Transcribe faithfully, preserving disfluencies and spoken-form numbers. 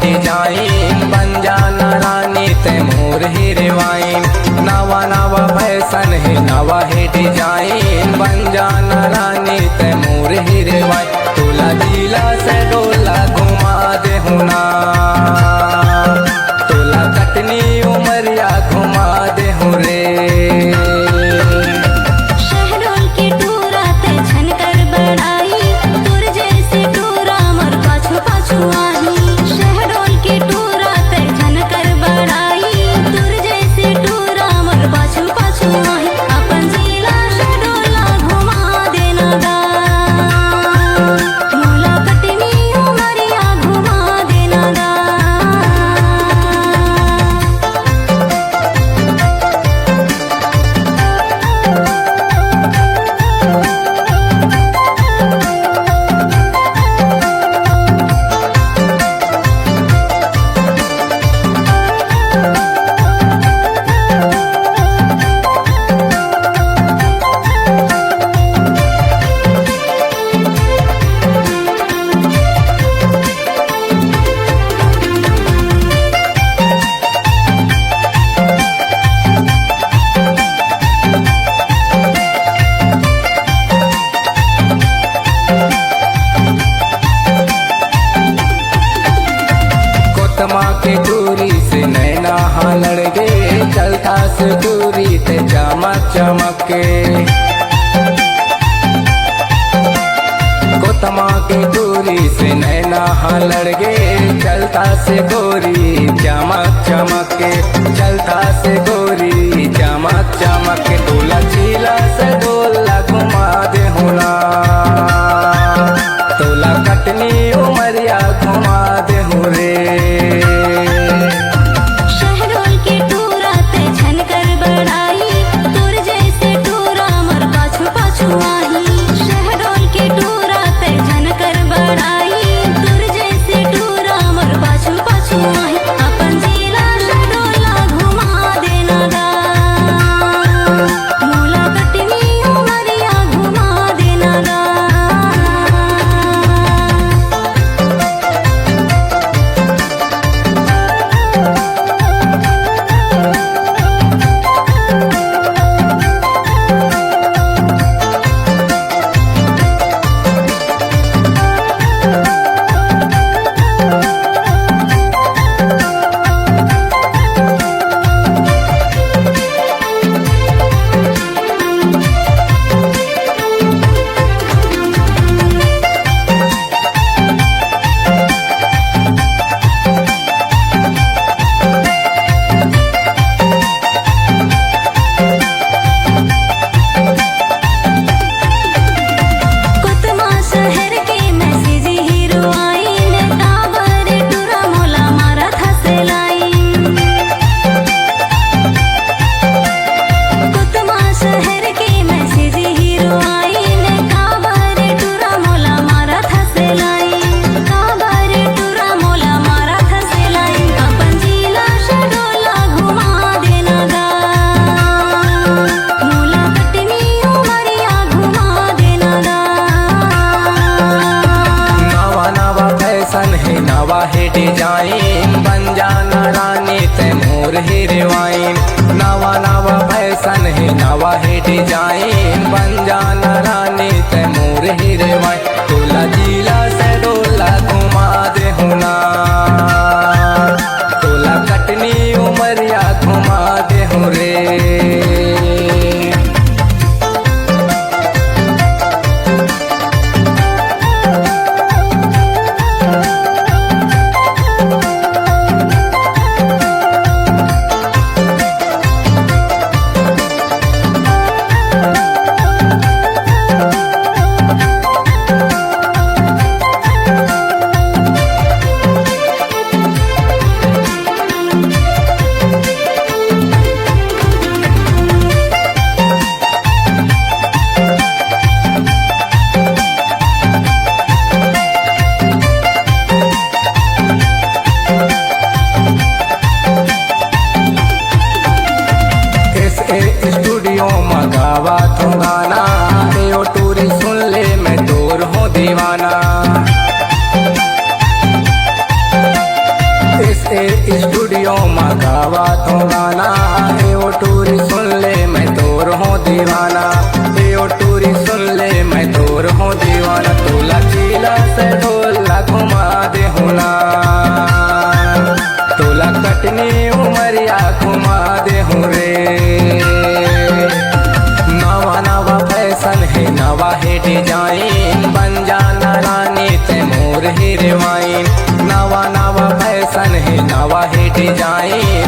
Design बन जाना रानी तैं मोर हीरोइन। नवा नवा फैशन हे, नवा हे डिजाइन, बन जाना रानी तैं मोर हीरोइन। तोला जिला शहडोल ला घुमा देहूं ना, तोला कटनी उमरिया घुमा देहूं रे। शहडोल के टूरा तैं झन कर बड़ाई, तोर जैसे टूरा मोर पाछू पाछू आही। शहडोल के टूरा तैं झन कर बड़ाई, तोर जैसे टूरा मोर पाछू पाछू आही। अपन जिला शहडोल ला घुमा देना गा, मोला कटनी उमरिया घुमा देना गा। कोतमा के टूरी से नैना हा लड़ गे, चलथस टूरी तैं चमक चमक के। कोतमा के टूरी से नैना हा लड़ गे, चलथस गोरी चमक चमक के, चलथस गोरी चमक चमक के। तोला जिला शहडोल ला घुमा देहूं ना, तोला कटनी उमरिया घुमा देहूं रे। शहडोल के टूरा तैं झन कर बड़ाई, तोर जैसे टूरा मोर पाछू पाछू आही। शहडोल के टूरा तैं झन कर बड़ाई, तोर जैसे टूरा मोर पाछू पाछू आही। अपन जिला शहडोल ला घुमा देना गा, मोला कटनी उमरिया घुमा देना गा। कोतमा शहर के message हीरोइन, काबर टूरा मोला मारत हस line। कोतमा शहर के message हीरोइन, काबर टूरा मोला मारत हस line। काबर टूरा मोला मारत हस line। अपन जिला शहडोल ला घुमा देना गा, मोला कटनी उमरिया घुमा देना गा। नवा नवा फैशन हे, नवा हे डिजाइन, बन जाना रानी तैं मोर हीरोइन। नवा नवा फैशन हे, नवा हे डिजाइन, बन जाना रानी तैं मोर हीरोइन। तोला जिला शहडोल ला घुमा देहूं ना, तोला कटनी उमरिया घुमा देहूं रे। गावत हों गाना, ए ओ टूरी सुन ले मैं तोर हों दीवाना। ए ओ टूरी सुन ले मैं तोर हों दीवाना। तोला जिला शहडोल ला घुमा देहूं ना, तोला कटनी उमरिया घुमा देहूं रे। नवा नवा फैशन हे, नवा हे डिजाइन, बन जाना रानी ते मोर हीरोइन। नवा नवा फैशन हे, नवा हे डिजाइन,